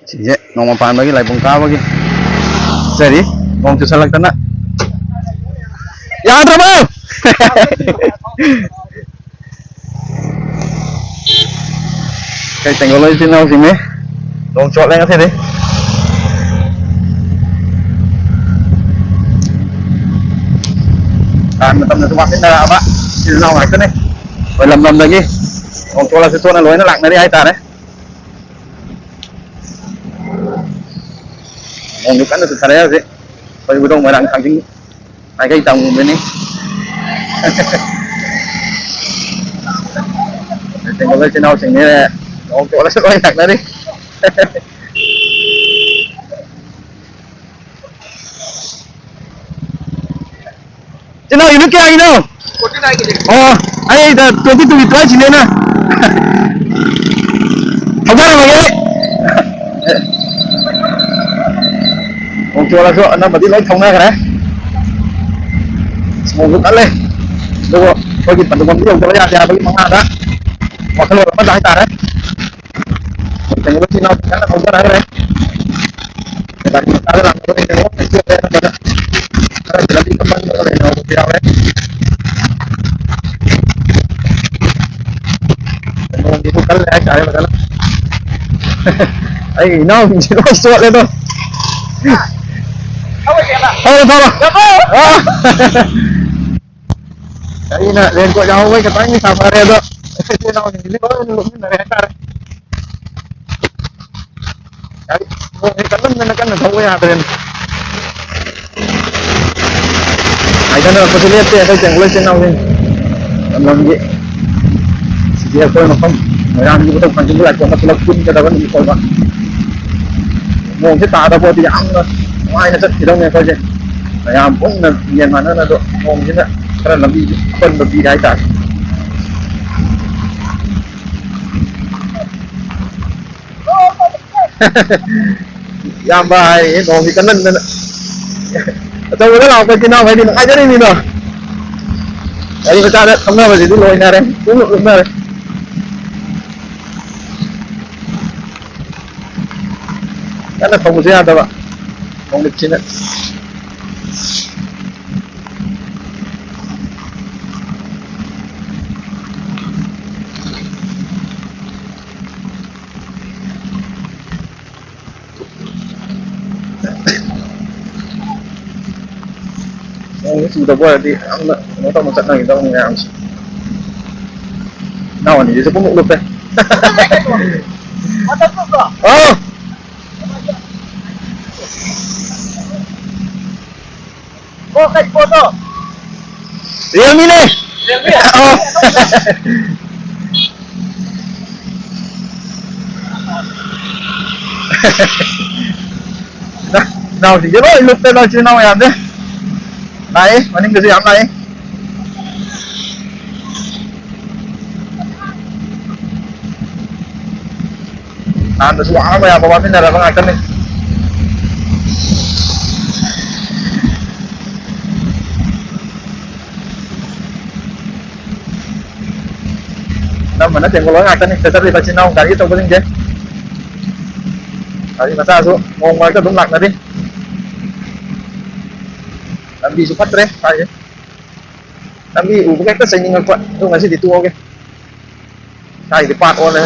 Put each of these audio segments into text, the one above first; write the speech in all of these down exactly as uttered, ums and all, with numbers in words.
ꯁꯤꯁꯦ ꯅꯣꯡꯃ ꯄꯥꯟꯕꯒꯤ ꯂꯥꯏꯕꯨꯡ ꯀꯥꯕꯒꯤ ꯆꯠꯆꯔꯤ꯫ ꯅꯣꯡ ꯆꯨꯁꯜꯂꯛꯇꯅ ꯌꯥꯗ꯭ꯔꯕꯣ? ꯀꯩ ꯇꯦꯡꯒꯣꯜ ꯂꯣꯏ ꯏꯆꯤꯜ ꯏꯅꯥꯎꯁꯤꯡꯅꯤ꯫ ꯅꯣꯡ ꯆꯣꯠꯂꯦ ꯉꯁꯤꯗꯤ꯫ ꯀꯥꯡ ꯃꯇꯝꯗꯁꯨ ꯋꯥꯃꯤꯟꯅꯔꯛꯑꯕ ꯏꯆꯤꯜ ꯏꯅꯥꯎ ꯉꯥꯛꯇꯅꯤ꯫ ꯑꯩꯈꯣꯏ ꯂꯝ ꯂꯝꯗꯒꯤ ꯅꯣꯡ ꯆꯣꯠꯂꯁꯨ ꯆꯣꯠꯅ ꯂꯣꯏꯅ ꯂꯥꯛꯅꯔꯤ ꯍꯥꯏꯇꯥꯔꯦ꯫ ꯅꯣꯡꯁꯨ ꯀꯟꯅ ꯆꯨꯊꯔꯛꯑꯦ ꯍꯧꯖꯤꯛ꯫ ꯑꯩꯈꯣꯏ ꯎꯗꯧ ꯃꯣꯏꯔꯥꯡ ꯊꯥꯡꯖꯤꯡ ꯃꯥꯏꯀꯩ ꯇꯝꯒꯨꯝꯕꯅꯤ꯫ ꯇꯦꯡꯒꯣꯜ ꯏꯆꯤꯜ ꯏꯅꯥꯎꯁꯤꯡꯅꯦ ꯅꯣꯡ ꯆꯣꯠꯂꯁꯨ ꯂꯣꯏ ꯂꯥꯛꯅꯔꯤ꯫ ꯏꯆꯤꯟ ꯏꯅꯥꯎ unit ꯀꯌꯥꯒꯤꯅꯣ? ꯑꯣ, ꯑꯩ ꯇ꯭ꯋꯦꯟꯇꯤ ꯇꯨꯒꯤ ꯇ꯭ꯋꯦꯜꯐꯁꯤꯅꯦꯅ꯫ ꯊꯧꯖꯔꯝꯃꯒꯦ꯫ ꯅꯣꯡ ꯆꯣꯠꯂꯁꯨ ꯑꯅꯝꯕꯗꯤ ꯂꯣꯏ ꯊꯧꯅꯈ꯭ꯔꯦ꯫ ꯅꯣꯡꯁꯨ ꯀꯜꯂꯦ꯫ ꯑꯗꯨꯕꯨ ꯑꯩꯈꯣꯏꯒꯤ ꯄꯟꯊꯨꯡꯐꯝꯗꯤ ꯌꯧꯗꯕ ꯌꯥꯗꯦ ꯍꯥꯏꯕꯒꯤ ꯃꯈꯥꯗ ꯋꯥꯈꯜꯂꯣꯟ ꯑꯃꯗ ꯍꯥꯏꯇꯥꯔꯦ꯫ ꯀꯩꯅꯣ ꯏꯆꯤꯟ ꯏꯅꯥꯎ ꯀꯟꯅ ꯊꯧꯖꯅꯈ꯭ꯔꯦ꯫ ꯒꯥꯔꯤ ꯃꯆꯥꯗ ꯂꯥꯛꯄꯗ ꯀꯩꯅꯣ ꯂꯩꯇꯦ ꯑꯅꯝꯕꯅ꯫ ꯈꯔꯗꯤ ꯂꯝꯕꯤ ꯀꯃꯟꯗꯒ ꯂꯩꯅꯍꯧꯕꯁꯨ ꯌꯥꯎꯔꯦ꯫ ꯅꯣꯡꯁꯤꯁꯨ ꯀꯜꯂꯦ ꯍꯥꯏꯇꯥꯔꯦ ꯐꯖꯅ꯫ ꯑꯩꯒꯤ ꯏꯅꯥꯎꯁꯤꯡꯁꯤ ꯂꯣꯏ ꯆꯣꯠꯂꯦꯗꯣ꯫ ꯊꯧꯔꯣ, ꯊꯧꯔꯣ꯫ ꯑꯥ꯫ ꯑꯩꯅ raincoat ꯌꯥꯎꯍꯧꯕꯩ ꯈꯤꯇꯪ ꯁꯥꯐꯔꯦ ꯑꯗꯣ, ꯏꯆꯤꯜ ꯏꯅꯥꯎꯁꯤꯡꯁꯤꯗꯤ ꯂꯣꯏꯅ ꯂꯣꯛꯁꯤꯟꯅꯔꯦ ꯍꯥꯏꯇꯥꯔꯦ꯫ ꯒꯥꯔꯤ ꯅꯣꯡꯁꯦ ꯀꯟꯃꯟꯗꯅ ꯀꯟꯅ ꯊꯧꯕ ꯌꯥꯗ꯭ꯔꯦꯅꯦ꯫ ꯍꯥꯏꯊꯅꯔꯛꯄꯁꯨ ꯂꯦꯞꯇꯦ ꯑꯩꯈꯣꯏ ꯇꯦꯡꯒꯣꯜ ꯏꯆꯤꯜ ꯏꯅꯥꯎꯁꯤꯡ꯫ ꯂꯝꯗꯝꯒꯤ ꯁꯤꯗꯤ ꯑꯩꯈꯣꯏ ꯃꯐꯝ ꯃꯣꯏꯔꯥꯡꯒꯤ ꯏꯕꯨꯙꯧ ꯊꯥꯡꯖꯤꯡ ꯂꯥꯏꯁꯣꯟ ꯑꯃ ꯄꯨꯂꯞ ꯄꯨꯟꯒꯗꯕ ꯅꯨꯃꯤꯠ ꯑꯣꯏꯕ꯫ ꯅꯣꯡꯁꯦ ꯇꯥꯗꯕ ꯑꯣꯏꯔꯗꯤ ꯌꯥꯝꯅ ꯅꯨꯡꯉꯥꯏꯅ ꯆꯠꯈꯤꯗꯧꯅꯦ ꯑꯩꯈꯣꯏꯁꯦ꯫ ꯃꯌꯥꯝ ꯄꯨꯟꯅ ꯌꯦꯡ ꯃꯥꯟꯅꯅ ꯑꯗꯣ ꯅꯣꯡꯁꯤꯅ ꯈꯔ ꯂꯝꯕꯤ ꯑꯄꯟꯕ ꯄꯤꯔꯦ ꯍꯥꯏꯇꯥꯔꯦ꯫ ꯏꯌꯥꯝꯕ ꯍꯥꯏꯔꯤꯌꯦ ꯅꯣꯡꯁꯤ ꯀꯟꯃꯟꯗꯅ꯫ ꯑꯆꯧꯕꯗ ꯂꯥꯛꯄ ꯏꯆꯤꯟ ꯏꯅꯥꯎꯈꯩꯗꯤ ꯅꯨꯡꯉꯥꯏꯖꯔꯤꯅꯤꯗꯣ꯫ ꯒꯥꯔꯤ ꯃꯆꯥꯗ ꯊꯧꯅꯕꯁꯤꯗꯤ ꯂꯣꯏꯅꯔꯦ꯫ ꯄꯨꯡꯂꯨꯞ ꯂꯨꯞꯅꯔꯦ꯫ ꯀꯟꯅ ꯊꯧꯕꯁꯨ ꯌꯥꯗꯕ ꯅꯣꯡꯂꯤꯛꯁꯤꯅ꯫ ꯅꯣꯡꯁꯦ ꯆꯨꯗꯕ ꯑꯣꯏꯔꯗꯤ ꯌꯥꯝꯅ ꯀꯩꯅꯣ ꯇꯧꯅ ꯆꯠꯅꯈꯤꯗꯧꯅꯤ ꯃꯌꯥꯝꯁꯦ꯫ ꯏꯅꯥꯎ ꯑꯅꯤꯁꯤꯁꯨ ꯄꯨꯡꯂꯨꯞ ꯂꯨꯞꯄꯦ꯫ ꯃꯊꯛ ꯂꯨꯞꯄ꯭ꯔꯣ? ꯑꯥꯎ! ꯑꯣ, ꯀꯩ ꯄꯣꯠꯅꯣ? Realme ꯅꯦ꯫ Realme? ꯑꯣ꯫ ꯏꯅꯥꯎꯁꯤꯡꯁꯦ ꯂꯣꯏ ꯂꯨꯞꯄꯦ, ꯏꯆꯤꯜ ꯏꯅꯥꯎ ꯃꯌꯥꯝꯁꯦ꯫ ꯂꯥꯛꯑꯦ, ꯃꯅꯤꯡꯗꯁꯨ ꯌꯥꯝ ꯂꯥꯛꯑꯦ꯫ ꯍꯥꯟꯅꯁꯨ ꯋꯥꯕ ꯌꯥꯕ ꯋꯥꯃꯤꯟꯅꯔꯕ ꯉꯥꯛꯇꯅꯤ꯫ ꯑꯅꯝꯕꯅ ꯕꯦꯡꯒꯂꯣꯔ ꯉꯥꯛꯇꯅꯤ ꯁꯤꯗ ꯆꯠꯂꯤꯕ ꯏꯆꯤꯟ ꯏꯅꯥꯎ ꯒꯥꯔꯤ ꯑꯆꯧꯕꯁꯤꯡꯁꯦ꯫ ꯒꯥꯔꯤ ꯃꯆꯥꯁꯨ ꯅꯣꯡ ꯃꯔꯛꯇ ꯑꯗꯨꯝ ꯂꯥꯛꯅꯔꯤ꯫ ꯂꯝꯕꯤꯁꯨ ꯐꯠꯇ꯭ꯔꯦ ꯁ꯭ꯋꯥꯏꯁꯦ꯫ ꯂꯝꯕꯤ ꯎꯕꯒ ꯍꯦꯛꯇ ꯆꯩꯅꯤꯡꯉꯛꯄ꯫ ꯑꯗꯨ ꯉꯁꯤꯗꯤ ꯇꯣꯛꯑꯒꯦ꯫ ꯁ꯭ꯋꯥꯏꯗꯤ ꯄꯥꯠ ꯑꯣꯜꯂꯦ꯫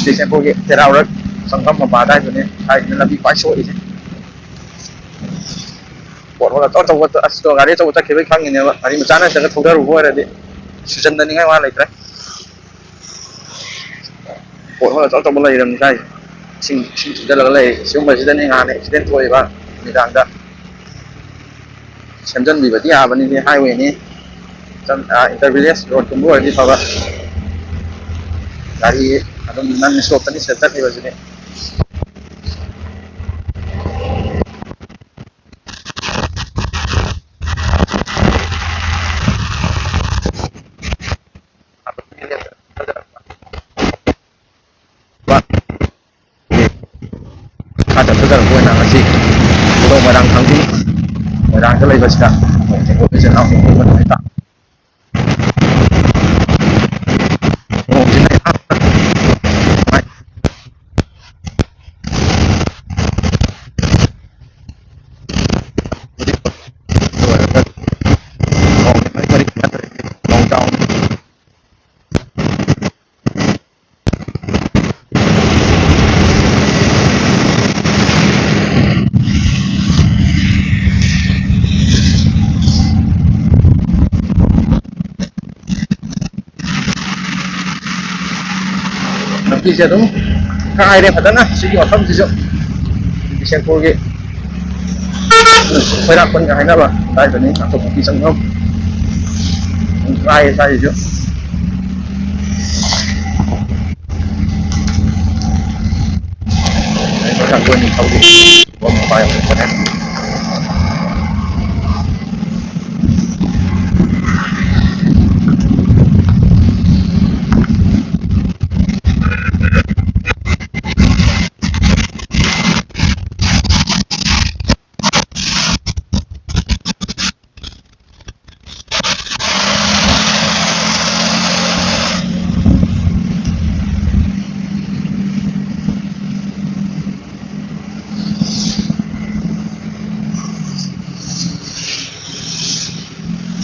ꯁꯤꯁꯦ ꯑꯩꯈꯣꯏꯒꯤ ꯆꯩꯔꯥꯎꯔꯛ ꯆꯪꯐꯝ ꯃꯄꯥ ꯑꯗꯥꯏꯗꯨꯅꯦ꯫ ꯁ꯭ꯋꯥꯏꯁꯤꯅ ꯂꯝꯕꯤ ꯈ꯭ꯋꯥꯏ ꯁꯣꯛꯏꯁꯦ꯫ ꯄꯣꯠ ꯍꯣꯜ ꯑꯆꯧ ꯑꯆꯧꯕ, ꯑꯁ, ꯒꯥꯔꯤ ꯑꯆꯧꯕ ꯆꯠꯈꯤꯕꯩ ꯈꯪꯉꯤꯅꯦꯕ꯫ ꯒꯥꯔꯤ ꯃꯆꯥꯅ ꯁꯤꯗ ꯊꯧꯗꯔꯨꯕ ꯑꯣꯏꯔꯗꯤ ꯁꯨꯖꯟꯗꯅꯤꯡꯉꯥꯏ ꯋꯥ ꯂꯩꯇ꯭ꯔꯦ꯫ ꯄꯣꯠ ꯍꯣꯜ ꯑꯆꯧ ꯑꯆꯧꯕ ꯂꯩꯔꯝꯅꯤ ꯁ꯭ꯋꯥꯏꯁꯦ꯫ ꯏꯁꯤꯡ, ꯏꯁꯤꯡ ꯊꯨꯝꯖꯤꯜꯂꯒ ꯂꯩ꯫ ꯁꯤꯒꯨꯝꯕꯁꯤꯗꯅꯦ ꯉꯍꯥꯟ ꯑꯦꯛꯁꯤꯗꯦꯟ ꯊꯣꯛꯏꯕ ꯅꯨꯃꯤꯗꯥꯡꯗ꯫ ꯁꯦꯝꯖꯤꯟꯕꯤꯕꯗꯤ ꯌꯥꯕꯅꯤꯅꯦ, ꯍꯥꯏꯋꯦꯅꯤ꯫ ꯆꯪ-, ꯑꯥ, ꯏꯟꯇꯔ ꯚꯤꯂꯦꯖ ꯔꯣꯗꯀꯨꯝꯕ ꯑꯣꯏꯔꯗꯤ ꯐꯕ꯫ ꯒꯥꯔꯤ ꯑꯗꯨꯝ ꯅꯟ ꯁ꯭ꯇꯣꯞꯇꯅꯤ ꯁꯤꯗ ꯆꯠꯂꯤꯕꯁꯤꯗꯤ꯫ ꯈꯥ ꯆꯠꯊꯖꯔꯛꯄ ꯑꯣꯏꯅ ꯉꯁꯤ ꯄꯨꯡꯗꯣꯡ ꯃꯣꯏꯔꯥꯡ ꯊꯥꯡꯖꯤꯡ ꯃꯣꯏꯔꯥꯡꯗ ꯂꯩꯕꯁꯤꯗ ꯅꯣꯡ ꯆꯤꯡꯕ ꯏꯆꯤꯜ ꯏꯅꯥꯎꯁꯤꯡ ꯄꯨꯟꯕ ꯅꯨꯃꯤꯠꯇ ꯅꯣꯡꯁꯤꯅ ꯁꯤꯁꯦ ꯑꯗꯨꯝ ꯀꯥꯏꯔꯦ ꯐꯖꯅ꯫ ꯁꯤꯒꯤ ꯃꯐꯝꯁꯤꯁꯨ ꯕꯤꯁꯦꯝꯄꯨꯔꯒꯤ ꯈꯣꯏꯔꯥꯛꯄꯟꯒ ꯍꯥꯏꯅꯕ ꯑꯗꯥꯏꯗꯅꯤ, ꯑꯇꯣꯞꯄ ꯆꯪꯐꯝ꯫ ꯀꯥꯏꯌꯦ ꯁ꯭ꯋꯥꯏꯁꯤꯁꯨ꯫ ꯁꯪꯒꯣꯏ ꯅꯤꯡꯊꯧꯒꯤ ꯕꯣꯝ ꯄꯥꯏꯕ ꯈꯣꯠꯄꯅꯦ꯫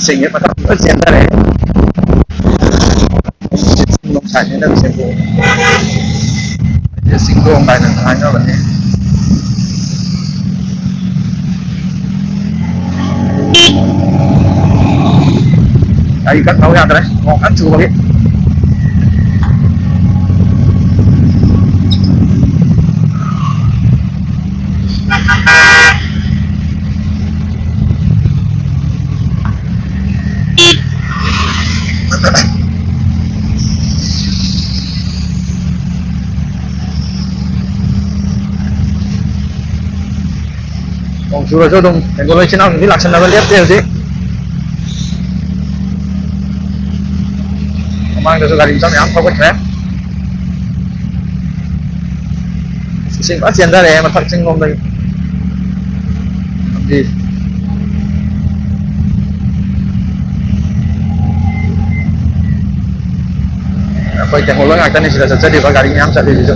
ꯁꯤꯡꯁꯦ ꯃꯊꯛ ꯂꯣꯏ ꯆꯦꯟꯊꯔꯦ꯫ ꯅꯨꯡꯁꯥꯁꯤꯅ ꯁꯦꯝꯕꯨ꯫ ꯆꯤꯡꯗꯣꯡ ꯍꯥꯏꯅ ꯍꯥꯏꯅꯕꯅꯦ꯫ ꯒꯥꯔꯤ ꯀꯟꯅ ꯊꯧ ꯌꯥꯗ꯭ꯔꯦ, ꯅꯣꯡ ꯀꯟꯅ ꯆꯨꯕꯒꯤ꯫ ꯅꯣꯡ ꯆꯨꯔꯁꯨ ꯑꯗꯨꯝ ꯕꯦꯡꯒꯣꯜ ꯏꯆꯤꯟ ꯏꯅꯥꯎꯁꯤꯡꯗꯤ ꯂꯥꯛꯁꯟꯅꯕ ꯂꯦꯞꯇꯦ ꯍꯧꯖꯤꯛ꯫ ꯃꯃꯥꯡꯗꯁꯨ ꯒꯥꯔꯤ ꯃꯆꯥ ꯃꯌꯥꯝ ꯊꯧꯒꯠꯈ꯭ꯔꯦ꯫ ꯏꯁꯤꯡ ꯐꯖꯅ ꯆꯦꯟꯊꯔꯛꯑꯦ ꯃꯊꯛ ꯆꯤꯡꯂꯣꯝꯗꯒꯤ꯫ ꯂꯝꯕꯤ꯫ ꯑꯩꯈꯣꯏ ꯇꯦꯡꯒꯣꯜ ꯉꯥꯛꯇꯅꯤ ꯁꯤꯗ ꯆꯠꯆꯔꯤꯕ ꯒꯥꯔꯤ ꯃꯌꯥꯝ ꯆꯠꯂꯤꯁꯤꯁꯨ꯫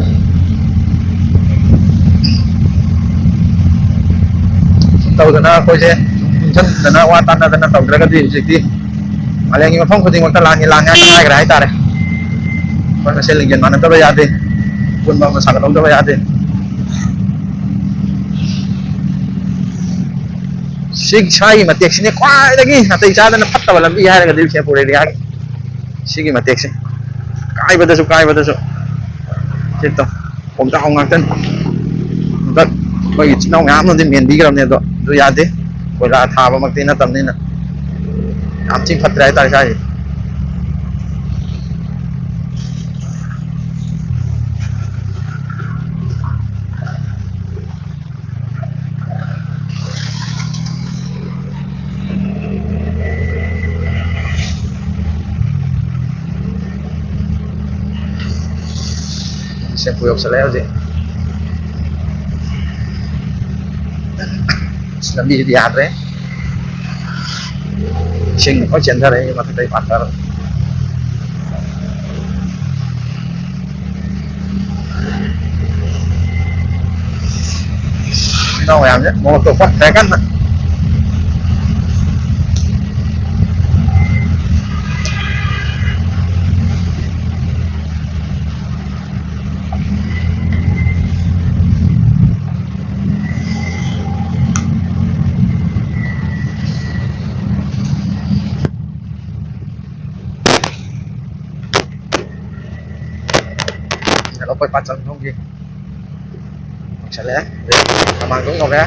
ꯁꯨꯝ ꯇꯧꯗꯅ ꯑꯩꯈꯣꯏꯁꯦ ꯁꯨꯝ ꯄꯨꯟꯁꯤꯟꯗꯅ ꯋꯥ ꯇꯥꯟꯅꯗꯅ ꯇꯧꯗ꯭ꯔꯒꯗꯤ ꯍꯧꯖꯤꯛꯇꯤ ꯃꯥꯂꯦꯝꯒꯤ ꯃꯐꯝ ꯈꯨꯗꯤꯡꯃꯛꯇ ꯂꯥꯟꯒꯤ ꯂꯥꯟ ꯉꯥꯛꯇ ꯉꯥꯏꯈ꯭ꯔꯦ ꯍꯥꯏꯇꯥꯔꯦ꯫ ꯑꯩꯈꯣꯏ ꯃꯁꯦꯟ ꯂꯤꯡꯖꯦꯜ ꯃꯥꯟꯅꯗꯕ ꯌꯥꯗꯦ, ꯑꯄꯨꯟꯕ ꯑꯃ ꯁꯥꯒꯠꯍꯧꯗꯕ ꯌꯥꯗꯦ꯫ ꯁꯤ ꯁ꯭ꯋꯥꯏꯒꯤ ꯃꯇꯦꯛꯁꯤꯅꯦ ꯈ꯭ꯋꯥꯏꯗꯒꯤ ꯅꯥꯇꯩ ꯆꯥꯗꯅ ꯐꯠꯇꯕ ꯂꯝꯕꯤ ꯍꯥꯏꯔꯒꯗꯤ ꯕꯤꯁꯦꯝꯄꯨꯔ ꯑꯦꯔꯤꯌꯥꯒꯤ ꯁꯤꯒꯤ ꯃꯇꯦꯛꯁꯦ꯫ ꯀꯥꯏꯕꯗꯁꯨ, ꯀꯥꯏꯕꯗꯁꯨ꯫ ꯁꯤꯠꯇꯣ ꯈꯣꯡꯖꯥꯎ ꯉꯥꯛꯇꯅꯤ꯫ ꯍꯟꯗꯛ ꯑꯩꯈꯣꯏꯒꯤ ꯏꯆꯤꯟ ꯏꯅꯥꯎ ꯃꯌꯥꯝ ꯑꯃꯗꯤ ꯃꯦꯟꯕꯤꯈ꯭ꯔꯕꯅꯦ, ꯑꯗꯣ ꯑꯗꯨ ꯌꯥꯗꯦ, ꯀꯣꯏꯂꯥ ꯊꯥꯕꯃꯛꯇꯤ ꯅꯠꯇꯕꯅꯤꯅ꯫ ꯌꯥꯝ ꯊꯤ ꯐꯠꯇ꯭ꯔꯦ ꯍꯥꯏꯇꯥꯔꯦ ꯁ꯭ꯋꯥꯏꯁꯦ꯫ ꯁꯦꯝꯄꯨ ꯌꯧꯁꯜꯂꯛꯑꯦ ꯍꯧꯖꯤꯛ꯫ ꯑꯁ, ꯂꯝꯕꯤꯁꯤꯗꯤ ꯌꯥꯗ꯭ꯔꯦ꯫ ꯏꯁꯤꯡ ꯂꯣꯏ ꯆꯦꯟꯊꯔꯛꯑꯦ ꯃꯊꯛꯇꯩ ꯄꯥꯊꯔ꯫ ꯏꯅꯥꯎ ꯃꯌꯥꯝꯁꯦ ꯃꯣꯔꯣꯛ ꯇꯣꯛꯄ ꯇꯥꯏ ꯀꯟꯅ꯫ ꯂꯐꯣꯏ ꯄꯥꯠ ꯆꯪꯐꯝꯒꯤ ꯌꯧꯁꯜꯂꯛꯑꯦ꯫ ꯃꯃꯥꯡꯗ ꯌꯧꯔꯦ꯫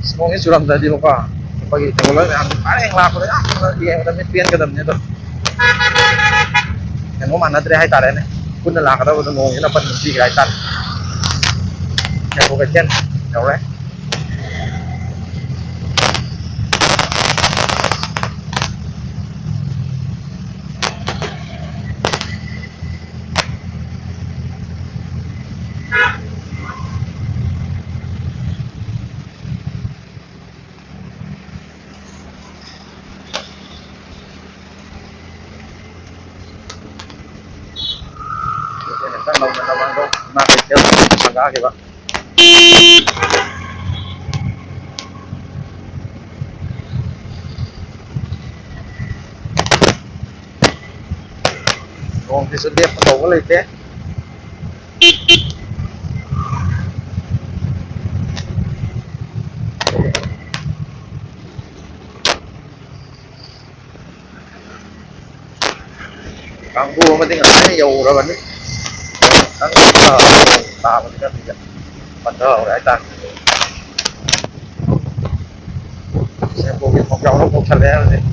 ꯑꯁ, ꯅꯣꯡꯁꯤ ꯆꯨꯔꯝꯗ꯭ꯔꯗꯤꯕꯀꯣ, ꯑꯩꯈꯣꯏꯒꯤ ꯇꯦꯕꯜ ꯃꯌꯥꯝꯁꯦ ꯄꯔꯦꯡ ꯂꯥꯛꯄꯗ ꯌꯥꯝꯅ ꯌꯦꯡꯕꯗ ꯃꯤꯠ ꯄꯦꯟꯒꯗꯕꯅꯤ꯫ ꯑꯗꯣ ꯀꯩꯅꯣ ꯃꯥꯟꯅꯗ꯭ꯔꯦ ꯍꯥꯏꯇꯥꯔꯦꯅꯦ꯫ ꯄꯨꯟꯅ ꯂꯥꯛꯀꯗꯕꯗꯣ ꯅꯣꯡꯁꯤꯅ ꯑꯄꯟꯕ ꯄꯤꯈ꯭ꯔꯦ ꯍꯥꯏꯇꯥꯔꯦ꯫ ꯌꯥꯏꯐꯧ ꯀꯩꯊꯦꯜ ꯌꯧꯔꯦ꯫ ꯏꯃꯥ ꯀꯩꯊꯦꯜ ꯁꯪꯒꯥꯈꯤꯕ꯫ ꯅꯣꯡꯁꯤꯁꯨ ꯂꯦꯞꯄ ꯇꯧꯕ ꯂꯩꯇꯦ꯫ ꯀꯥꯡꯕꯨ ꯑꯃꯗꯤ ꯉꯁꯥꯏ ꯌꯧꯔꯕꯅꯤ꯫ ꯈꯤꯇꯪ ꯇꯥꯕꯅꯤꯅ ꯁꯤꯗ ꯄꯟꯊꯍꯧꯔꯦ ꯍꯥꯏꯇꯥꯔꯦ꯫ ꯁꯦꯝꯄꯨꯒꯤ ꯈꯣꯡꯖꯥꯎ ꯑꯃ ꯀꯣꯛꯁꯜꯂꯛꯑꯦ ꯍꯧꯖꯤꯛ꯫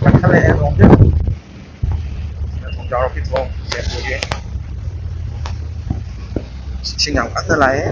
ꯀꯟꯈꯠꯂꯛꯑꯦ ꯅꯣꯡꯁꯦ꯫ ꯈꯣꯡꯖꯥꯎꯔꯛꯀꯤ ꯊꯣꯡ ꯁꯦꯝꯄꯨꯒꯤ꯫ ꯏꯁꯤꯡ ꯌꯥꯝ ꯀꯟꯅ ꯂꯥꯛꯑꯦ꯫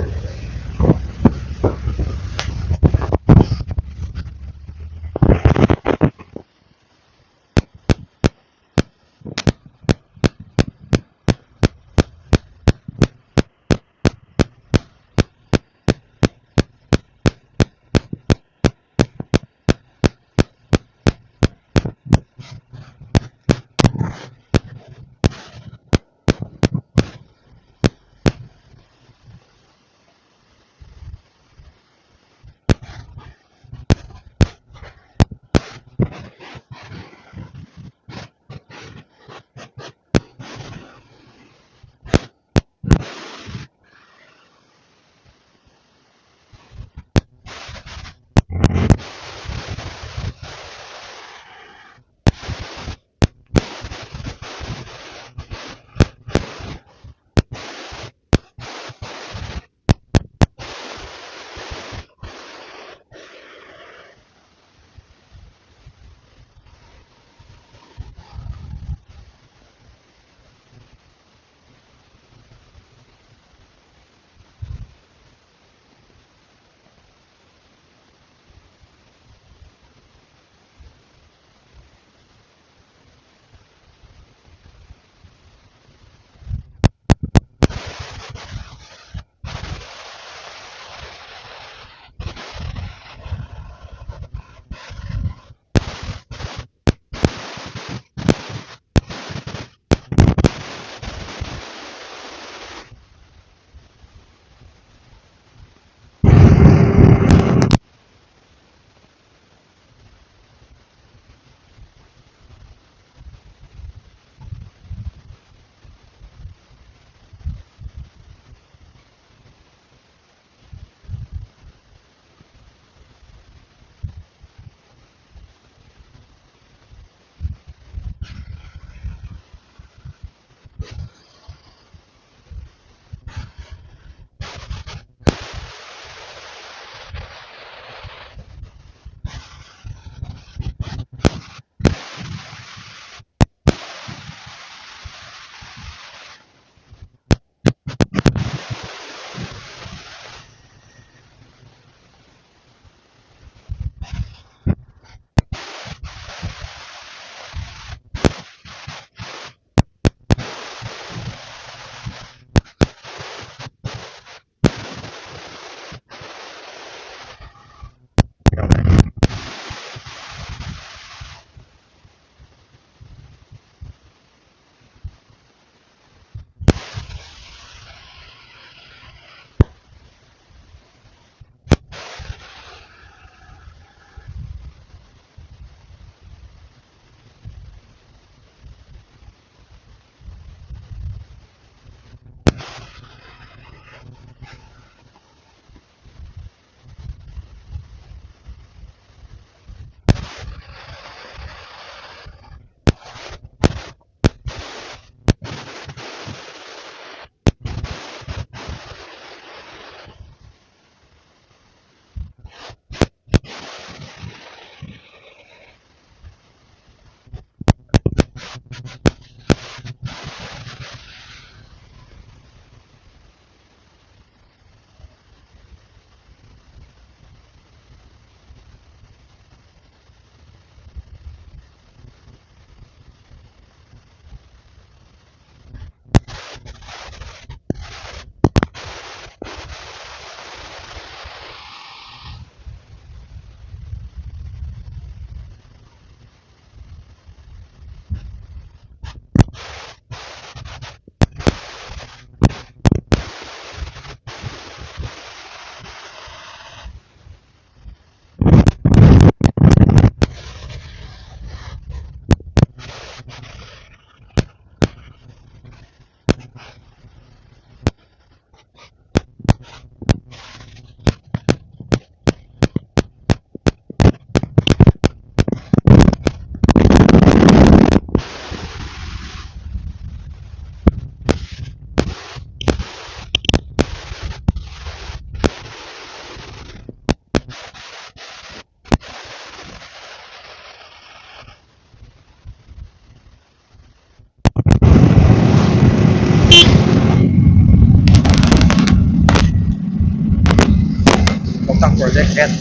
Project Head.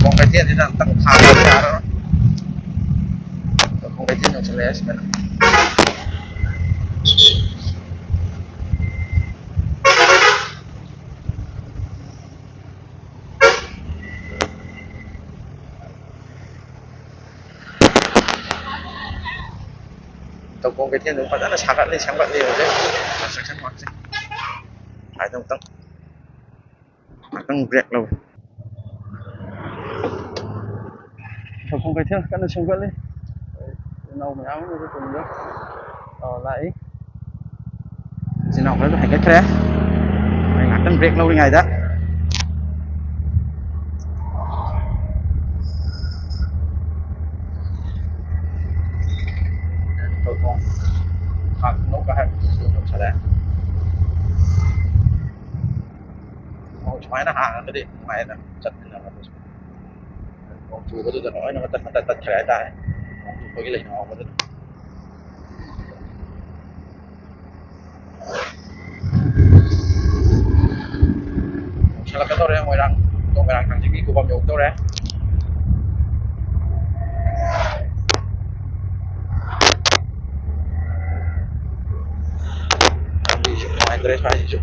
ꯈꯣꯡ ꯀꯩꯊꯦꯜꯁꯤꯗ ꯑꯝꯇꯪ ꯊꯥꯗꯕ ꯌꯥꯔꯔꯣꯏ꯫ ꯈꯣꯡ ꯀꯩꯊꯦꯜ ꯌꯧꯁꯜꯂꯛꯑꯦ ꯁꯤꯗ꯫ ꯇꯧꯀꯣꯡ ꯀꯩꯊꯦꯜꯗꯨ ꯐꯖꯅ ꯁꯥꯒꯠꯂꯤ, ꯁꯦꯝꯒꯠꯂꯤ ꯍꯧꯖꯤꯛ construction workꯁꯦ꯫ ꯁ꯭ꯋꯥꯏꯗ ꯑꯃꯨꯛꯇꯪ, ꯉꯥꯛꯇꯪ break ꯂꯧ꯫ ꯇꯧꯀꯣꯡ ꯀꯩꯊꯦꯜ ꯀꯟꯅ ꯁꯦꯝꯒꯠꯂꯤ꯫ ꯏꯅꯥꯎ ꯃꯌꯥꯝ ꯑꯃꯁꯨ ꯇꯨꯡꯗ, ꯑ, ꯂꯥꯛꯏ꯫ ꯏꯆꯤꯟ ꯏꯅꯥꯎ ꯈꯔꯁꯨ ꯍꯥꯏꯒꯠꯈ꯭ꯔꯦ꯫ ꯑꯩ ꯉꯥꯛꯇꯪ break ꯂꯧꯔꯤꯉꯩꯗ꯫ ꯊꯥꯛꯅꯧꯒ ꯍꯥꯏꯕꯗꯨꯁꯨ ꯌꯧꯁꯜꯂꯛꯑꯦ꯫ ꯑꯣ, ꯁꯨꯃꯥꯏꯅ ꯍꯥꯡꯉꯒꯗꯤ ꯅꯨꯡꯉꯥꯏꯅ ꯆꯠꯃꯤꯟꯅꯕꯗꯨꯁꯨ꯫ ꯅꯣꯡ ꯆꯨꯕꯗꯨꯗ ꯂꯣꯏꯅ ꯃꯇꯠ ꯃꯇꯠ ꯇꯠꯈ꯭ꯔꯦ ꯍꯥꯏꯇꯥꯔꯦ꯫ ꯅꯣꯡ ꯆꯨꯕꯒꯤ ꯂꯩꯅꯥꯎꯕꯗꯨꯅ꯫ ꯌꯧꯁꯜꯂꯛꯀꯗꯧꯔꯦ ꯃꯣꯏꯔꯥꯡ, ꯃꯣꯏꯔꯥꯡ ꯊꯥꯡꯖꯤꯡꯒꯤ ꯈꯨꯕꯝ ꯌꯧꯗꯧꯔꯦ꯫ ꯂꯝꯕꯤꯁꯨ ꯅꯨꯡꯉꯥꯏꯇ꯭ꯔꯦ ꯁ꯭ꯋꯥꯏꯁꯤꯁꯨ꯫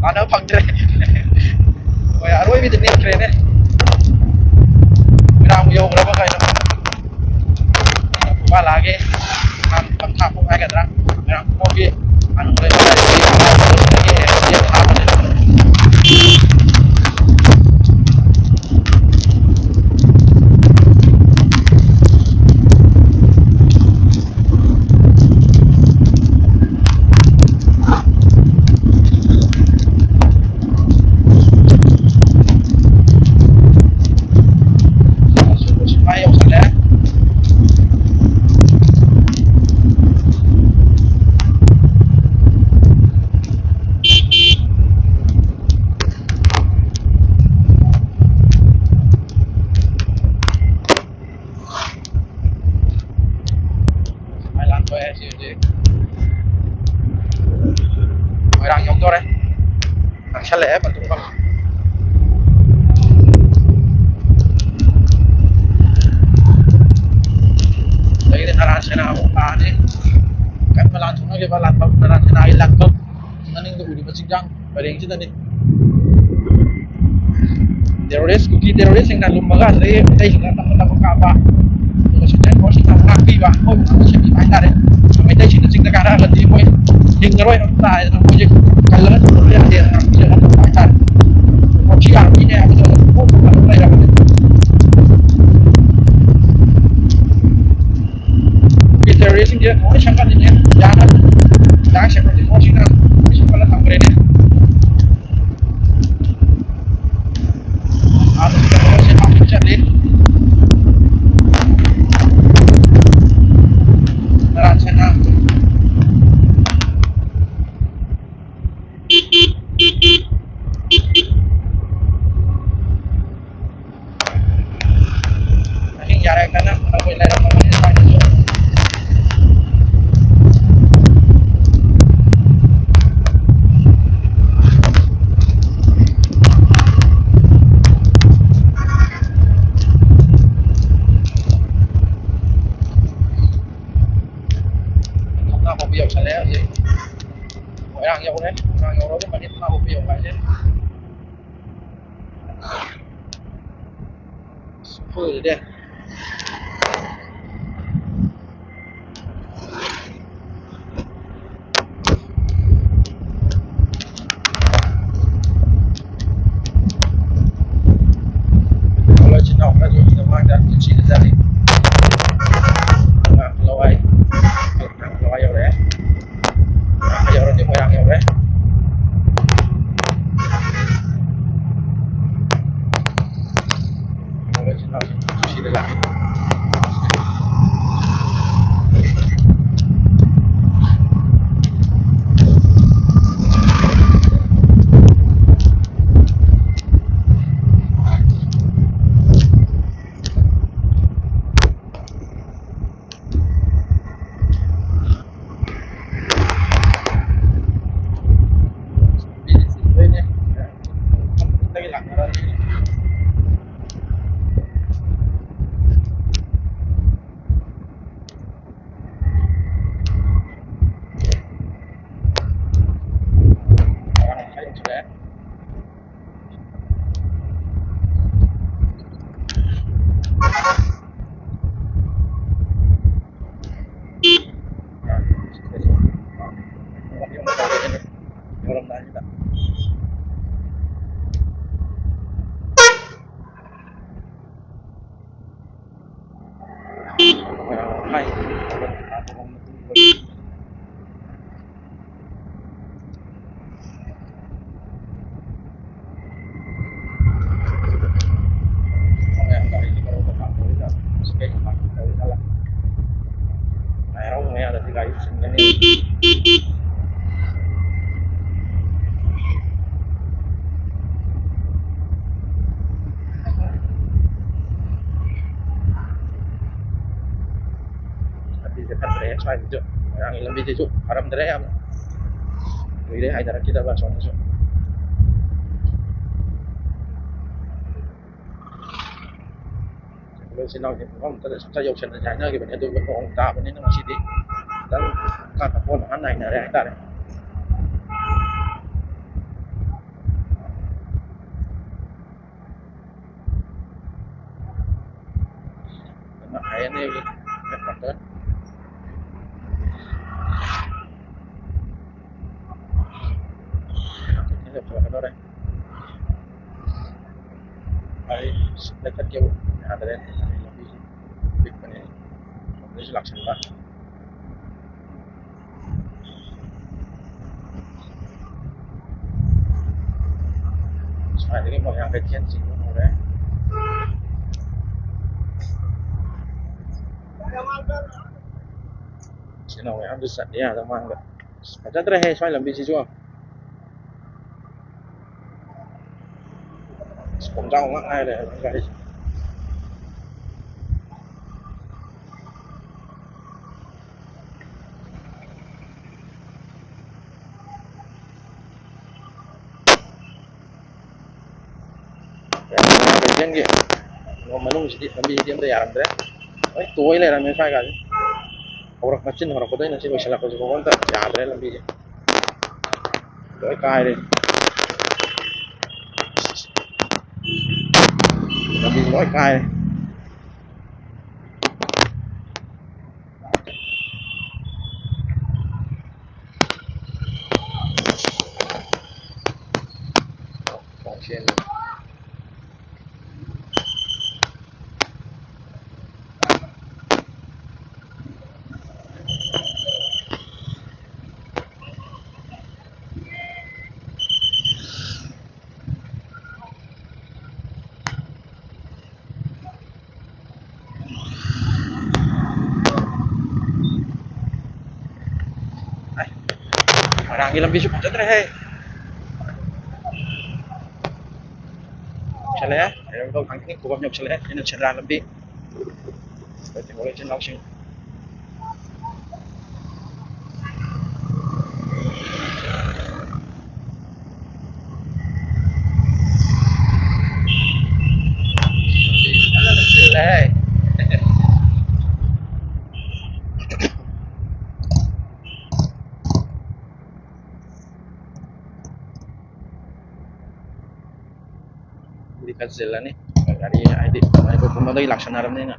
ꯁꯥꯟꯅꯕ ꯐꯪꯗ꯭ꯔꯦ꯫ ꯍꯣꯏ, ꯑꯔꯣꯏꯕꯤꯗ ꯅꯦꯠꯈ꯭ꯔꯦꯅꯦ꯫ ꯃꯣꯏꯔꯥꯡ ꯌꯧꯈ꯭ꯔꯕ ꯀꯩꯅꯣ꯫ ꯃꯥ ꯂꯥꯛꯑꯒꯦ꯫ ꯃꯥ ꯄꯪꯊꯥ ꯄꯣꯛ ꯍꯥꯏꯒꯗ꯭ꯔꯥ? ꯃꯣꯏꯔꯥꯡ ꯄꯣꯛꯀꯤ ꯍꯥꯟꯅ ꯂꯩꯕ ꯂꯥꯏꯔꯤꯛꯁꯤ ꯌꯦꯟ ꯊꯥꯕꯅꯦ꯫ ꯁꯤꯐꯥꯏ ꯌꯧꯁꯜꯂꯦ꯫ ꯁꯤꯐꯥꯏ ꯂꯥꯟꯊꯣꯛꯑꯦ ꯁꯤ ꯍꯧꯖꯤꯛ꯫ ꯃꯣꯏꯔꯥꯡ ꯌꯧꯗꯣꯔꯦ꯫ ꯅꯛꯁꯜꯂꯛꯑꯦ ꯄꯟꯊꯨꯡꯐꯝ꯫ ꯑꯗꯒꯤꯗꯤ ꯅꯔꯥꯟ ꯁꯦꯅꯥ ꯑꯃꯨꯛ ꯂꯥꯛꯑꯅꯤ꯫ ꯀꯟꯅ ꯂꯥꯟꯊꯣꯛꯅꯈꯤꯕ ꯂꯥꯟꯐꯝ, ꯅꯔꯥꯟ ꯁꯦꯅꯥꯒꯤ ꯂꯥꯟꯐꯝ ꯃꯅꯤꯡꯗ ꯎꯔꯤꯕ ꯆꯤꯡꯁꯥꯡ ꯄꯔꯦꯡꯁꯤꯗꯅꯤ꯫ ꯇꯦꯔꯣꯔꯤꯁ, ꯀꯨꯀꯤ ꯇꯦꯔꯣꯔꯤꯁꯁꯤꯡꯅ ꯂꯨꯝꯃꯒ ꯑꯗꯨꯗꯒꯤ ꯃꯩꯇꯩꯁꯤꯡꯅ ꯇꯞꯅ ꯇꯞꯅ ꯀꯥꯞꯄ, ꯑꯗꯨꯒ ꯁꯦꯟꯇ꯭ꯔꯦꯜ ꯐꯣꯔꯁꯁꯤꯡꯅ ꯉꯥꯛꯄꯤꯕ, ꯑꯩꯈꯣꯏꯕꯨ ꯉꯥꯛꯅ ꯁꯦꯝꯕꯤꯕ ꯍꯥꯏꯇꯥꯔꯦ꯫ ꯃꯩꯇꯩꯁꯤꯡꯅ ꯆꯤꯡꯗ ꯀꯥꯔꯛꯑꯒꯗꯤ ꯑꯩꯈꯣꯏ ꯍꯤꯡꯉꯔꯣꯏ ꯍꯥꯏꯕ ꯇꯥꯔꯦꯗꯅ, ꯃꯣꯏꯁꯦ ꯀꯜꯂꯒ ꯊꯝꯕ ꯌꯥꯗꯦꯗꯅ ꯉꯥꯛꯄꯤꯔꯒ ꯊꯝꯕ ꯍꯥꯏꯇꯥꯔꯦ꯫ ꯀꯣꯆꯤ ꯑꯥꯔꯃꯤꯅꯦ ꯍꯥꯏꯕꯗꯣ ꯑꯗꯨꯝ ꯄꯣꯛꯄ ꯉꯝꯕ ꯂꯩꯔꯕꯅꯦ꯫ ꯀꯨꯀꯤ ꯇꯦꯔꯣꯔꯤꯁꯁꯤꯡꯁꯦ ꯂꯣꯏ ꯁꯦꯝꯒꯠꯂꯤꯅꯦ, ꯌꯥꯅꯕ꯫ ꯗꯥꯛ ꯁꯦꯀ꯭ꯌꯨꯔꯤꯇꯤ ꯐꯣꯔꯁꯁꯤꯡꯅ ꯂꯣꯏ ꯁꯦꯝꯒꯠꯂ ꯊꯝꯈ꯭ꯔꯦꯅꯦ꯫ ꯑꯥꯗ ꯁꯦꯀ꯭ꯌꯨꯔꯤꯇꯤ ꯐꯣꯔꯁꯁꯦ ꯍꯥꯞꯄ ꯆꯠꯂꯤ꯫ ꯅꯔꯥꯟ ꯁꯦꯅꯥ꯫ ꯑꯍꯤꯡ ꯌꯥꯔꯦ ꯀꯟꯅ ꯇꯧꯕꯩ ꯂꯩꯔꯝꯃꯕꯅꯤ ꯁ꯭ꯋꯥꯏꯗꯁꯨ꯫ ꯑꯣꯏꯔꯦ꯫ ꯍꯜꯂꯣ, ꯏꯆꯤꯟ ꯏꯅꯥꯎ ꯈꯔꯁꯨ ꯁꯤꯗ ꯃꯃꯥꯡꯗ ꯅꯨꯡꯁꯤꯅ ꯆꯠꯂꯤ꯫ ꯑꯉꯥꯡ ꯂꯋꯥꯏ, ꯑꯉꯥꯡ ꯂꯋꯥꯏ ꯌꯧꯔꯛꯑꯦ꯫ ꯌꯧꯔꯗꯤ ꯃꯣꯏꯔꯥꯡ ꯌꯧꯔꯦ꯫ ꯁꯤꯗ ꯂꯥꯛꯑꯦ꯫ ꯂꯝꯕꯤꯁꯦ ꯐꯠꯇ꯭ꯔꯦ ꯁ꯭ꯋꯥꯏꯁꯤꯁꯨ꯫ ꯃꯣꯏꯔꯥꯡꯒꯤ ꯂꯝꯕꯤꯁꯤꯁꯨ ꯐꯔꯝꯗ꯭ꯔꯦ ꯌꯥꯝꯅ꯫ ꯀꯨꯏꯔꯦ ꯍꯥꯏꯅꯔꯛꯈꯤꯗꯕ ꯑꯁꯣꯝꯗꯁꯨ꯫ ꯑꯩꯈꯣꯏ ꯏꯆꯤꯟ ꯏꯅꯥꯎꯁꯤꯡ ꯃꯐꯝ ꯑꯃꯠꯇꯗ ꯁꯨꯝ ꯆꯠ ꯌꯧꯁꯟꯅꯁꯦ ꯍꯥꯏꯅꯈꯤꯕꯅꯤ, ꯑꯗꯨꯕꯨ ꯅꯣꯡ ꯇꯥꯕꯅꯤꯅ ꯉꯁꯤꯗꯤ ꯈꯤꯇꯪ ꯀꯥ ꯀꯥ ꯄꯣꯟ ꯑꯍꯥꯟ ꯅꯥꯏꯅꯔꯦ ꯍꯥꯏꯇꯥꯔꯦ꯫ ꯈꯦꯠꯅꯩ꯫ ꯉꯥꯏꯈꯣ ꯑꯝꯇ꯫ ꯂꯦꯞꯊꯣꯛꯀꯗꯧꯔꯦ꯫ ꯑꯩ ꯂꯩꯈꯠꯀꯦꯕꯨ ꯌꯥꯗ꯭ꯔꯦ꯫ ꯂꯝꯕꯤꯁꯤ ꯄꯤꯛꯄꯅꯦ꯫ ꯑꯗꯨꯁꯨ ꯂꯥꯛꯁꯟꯕ꯫ ꯁ꯭ꯋꯥꯏꯗꯒꯤ ꯃꯣꯏꯔꯥꯡ ꯀꯩꯊꯦꯜ ꯆꯤꯡꯕ ꯍꯧꯔꯦ꯫ ꯁꯤꯅ ꯃꯌꯥꯝꯁꯨ ꯆꯠꯂꯦ ꯑꯥꯗ ꯃꯥꯡꯗ꯫ ꯑꯁ, ꯐꯖꯗ꯭ꯔꯦꯍꯦ ꯁ꯭ꯋꯥꯏ ꯂꯝꯕꯤꯁꯤꯁꯨ꯫ ꯑꯁ, ꯈꯣꯡꯖꯥꯎ ꯉꯥꯛ ꯉꯥꯏꯔꯦ ꯒꯥꯔꯤꯁꯦ꯫ ꯀꯩꯊꯦꯜꯒꯤ ꯃꯅꯨꯡꯁꯤꯗꯤ ꯂꯝꯕꯤꯁꯤꯗꯤ ꯑꯝꯇ ꯌꯥꯔꯝꯗ꯭ꯔꯦ꯫ ꯂꯣꯏ ꯇꯣꯏ ꯂꯩꯔꯝꯃꯦ ꯁ꯭ꯋꯥꯏꯒꯥꯁꯦ꯫ ꯍꯧꯔꯛ-, ꯃꯆꯤꯟ ꯍꯧꯔꯛꯄꯗꯩꯅ ꯁꯤ ꯂꯣꯏꯁꯤꯜꯂꯛꯄꯁꯤ ꯐꯥꯎꯕ ꯑꯝꯇ ꯌꯥꯗ꯭ꯔꯦ ꯂꯝꯕꯤꯁꯦ꯫ ꯂꯣꯏ ꯀꯥꯏꯔꯦ꯫ ꯂꯝꯕꯤ ꯂꯣꯏ ꯀꯥꯏꯔꯦ꯫ ꯈꯣꯡꯁꯦꯟ꯫ ꯃꯣꯏꯔꯥꯡꯒꯤ ꯂꯝꯕꯤꯁꯨ ꯐꯖꯗ꯭ꯔꯦꯍꯦ꯫ ꯌꯧꯁꯜꯂꯛꯑꯦ꯫ ꯍꯩꯔꯣꯛ ꯊꯥꯡꯖꯤꯡ ꯈꯨꯕꯝ ꯌꯧꯁꯜꯂꯛꯑꯦ꯫ ꯁꯤꯅ ꯁꯦꯟꯗ꯭ꯔꯥ ꯂꯝꯕꯤ꯫ ꯑꯩꯈꯣꯏ ꯏꯆꯤꯟ ꯏꯅꯥꯎꯁꯤꯡ꯫ ꯐꯖꯅ ꯆꯤꯜꯂꯦꯍꯦ꯫ ꯗꯤ ꯈꯔ ꯆꯤꯜꯂꯅꯤ꯫ ꯒꯥꯔꯤ ꯍꯥꯏꯗꯤ ꯃꯥꯏꯀ꯭ꯔꯣꯐꯣꯟꯗꯒꯤ ꯂꯥꯛꯁꯟꯅꯔꯕꯅꯤꯅ꯫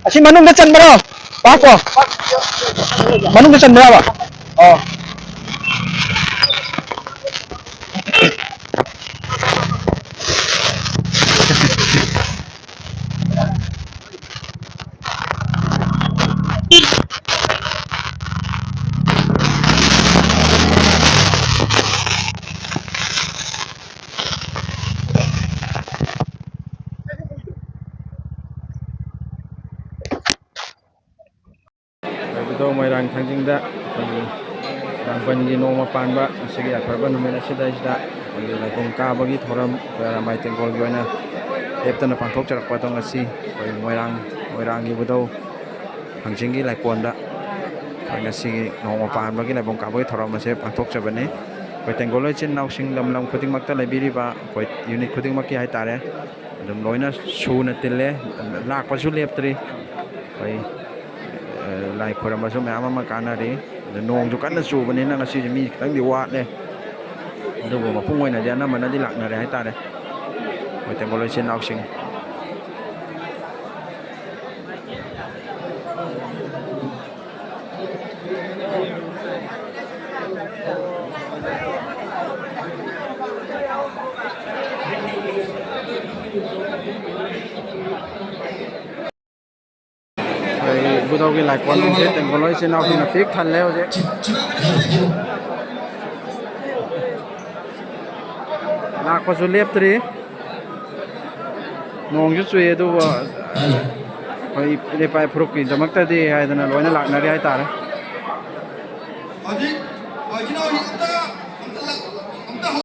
ꯑꯁꯤ ꯃꯅꯨꯡꯗ ꯆꯟꯕ꯭ꯔꯣ? ꯄꯥꯛꯄꯣ? ꯃꯅꯨꯡꯗ ꯆꯟꯕ꯭ꯔꯕ? ꯑꯣ꯫ ꯑꯣꯏꯕꯗꯣ ꯃꯣꯏꯔꯥꯡ ꯊꯥꯡꯖꯤꯡꯗ ꯑꯩꯈꯣꯏꯒꯤ ꯂꯥꯡꯕꯟꯒꯤ ꯅꯣꯡꯃ ꯄꯥꯟꯕ ꯑꯁꯤꯒꯤ ꯌꯥꯏꯐꯔꯕ ꯅꯨꯃꯤꯠ ꯑꯁꯤꯗꯩꯁꯤꯗ ꯑꯩꯈꯣꯏꯒꯤ ꯂꯥꯏꯕꯨꯡ ꯀꯥꯕꯒꯤ ꯊꯧꯔꯝ ꯑꯩꯈꯣꯏ ꯑꯔꯥꯃꯥꯏ ꯇꯦꯡꯒꯣꯜꯒꯤ ꯑꯣꯏꯅ ꯂꯦꯞꯇꯅ ꯄꯥꯡꯊꯣꯛꯆꯔꯛꯄ ꯑꯗꯣ ꯉꯁꯤ ꯑꯩꯈꯣꯏ ꯃꯣꯏꯔꯥꯡ, ꯃꯣꯏꯔꯥꯡꯒꯤ ꯏꯕꯨꯙꯧ ꯊꯥꯡꯖꯤꯡꯒꯤ ꯂꯥꯏꯀꯣꯟꯗ ꯑꯩꯈꯣꯏ ꯉꯁꯤꯒꯤ ꯅꯣꯡꯃ ꯄꯥꯟꯕꯒꯤ ꯂꯥꯏꯕꯨꯡ ꯀꯥꯕꯒꯤ ꯊꯧꯔꯝ ꯑꯁꯦ ꯄꯥꯡꯊꯣꯛꯆꯕꯅꯤ꯫ ꯑꯩꯈꯣꯏ ꯇꯦꯡꯒꯣꯜ ꯏꯆꯤꯟ ꯏꯅꯥꯎꯁꯤꯡ ꯂꯝ ꯂꯝ ꯈꯨꯗꯤꯡꯃꯛꯇ ꯂꯩꯕꯤꯔꯤꯕ ꯑꯩꯈꯣꯏ ꯌꯨꯅꯤꯠ ꯈꯨꯗꯤꯡꯃꯛꯀꯤ ꯍꯥꯏꯇꯥꯔꯦ, ꯑꯗꯨꯝ ꯂꯣꯏꯅ ꯁꯨꯅ ꯇꯤꯜꯂꯦ, ꯂꯥꯛꯄꯁꯨ ꯂꯦꯞꯇ꯭ꯔꯤ꯫ ꯑꯩꯈꯣꯏ, ꯑ, ꯂꯥꯏ ꯈꯣꯏꯔꯝꯕꯁꯨ ꯃꯌꯥꯝ ꯑꯃ ꯀꯥꯟꯅꯔꯤ꯫ ꯑꯗꯨ ꯅꯣꯡꯁꯨ ꯀꯟꯅ ꯆꯨꯕꯅꯤꯅ ꯉꯁꯤꯁꯦ ꯃꯤ ꯈꯤꯇꯪꯗꯤ ꯋꯥꯠꯂꯦ, ꯑꯗꯨꯕꯨ ꯃꯄꯨꯡ ꯑꯣꯏꯅꯗꯤ ꯑꯅꯝꯕꯅꯗꯤ ꯂꯥꯛꯅꯔꯦ ꯍꯥꯏꯇꯥꯔꯦ, ꯑꯩꯈꯣꯏ ꯇꯦꯡꯒꯣꯜ ꯏꯆꯤꯟ ꯏꯅꯥꯎꯁꯤꯡ꯫ ꯑꯩꯈꯣꯏꯒꯤ ꯏꯕꯨꯙꯧꯒꯤ ꯂꯥꯏꯀꯣꯟꯁꯦ ꯇꯦꯡꯒꯣꯜ ꯏꯆꯤꯟ ꯏꯅꯥꯎꯁꯤꯡꯅ ꯄꯤꯛ ꯊꯜꯂꯦ ꯍꯧꯖꯤꯛ꯫ ꯂꯥꯛꯄꯁꯨ ꯂꯦꯞꯇ꯭ꯔꯤ꯫ ꯅꯣꯡꯁꯨ ꯆꯨꯏ, ꯑꯗꯨꯕꯨ ꯑꯩꯈꯣꯏ ꯏꯄꯥ ꯐꯨꯔꯨꯞꯀꯤꯗꯃꯛꯇꯗꯤ ꯍꯥꯏꯗꯅ ꯂꯣꯏꯅ ꯂꯥꯛꯅꯔꯤ ꯍꯥꯏꯇꯥꯔꯦ꯫